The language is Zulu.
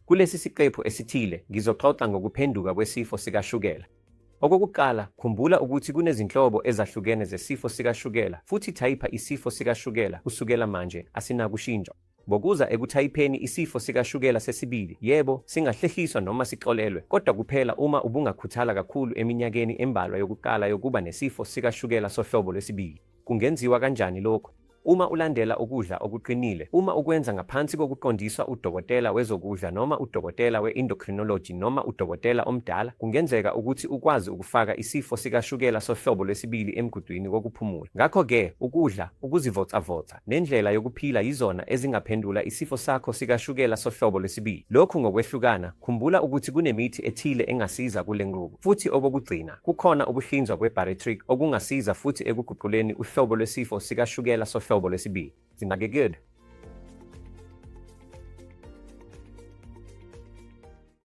Kulesi siqephu esithile, ngizoxoxa ngokuphenduka kwesifo sikashukela. Okokuqala, khumbula ukuthi kunezinhlobo ezahlukene zesifo sikashukela, futhi thayipha isifo sikashukela kusukela manje asinakushintshwa. Ngokuza ekuthayipheni isifo sikashukela sesibili, yebo, singahlehliswa noma sixolelwe, kodwa kuphela uma ubungakhuthala kakhulu eminyakeni embalwa yokuqala yokuba nesifo sikashukela sohlobo lwesibili. Kungenziwa kanjani lokhu? Uma ulandela ukudla okuqinile, uma ukwenza ngaphansi kokuqondiswa udokotela wezokudla noma udokotela we-endocrinology noma udokotela omdala, kungenzeka ukuthi ukwazi ukufaka isifo sikashukela sohlobo lwesibili emgudwini wokuphumula. Ngakho-ke, ukudla, ukuzivocavoca, nendlela yokuphila yizona ezingaphendula isifo sakho sikashukela sohlobo lwesibili. Lokhu ngokwehlukana, khumbula ukuthi kunemithi ethile engasiza kule nqubo. Futhi okokugcina, kukhona ukuhlinzwa kwe-bariatric okungasiza futhi ekuguquleni uhlobo lwesifo sikashukela sohlobo lwesibili. Zinakekele.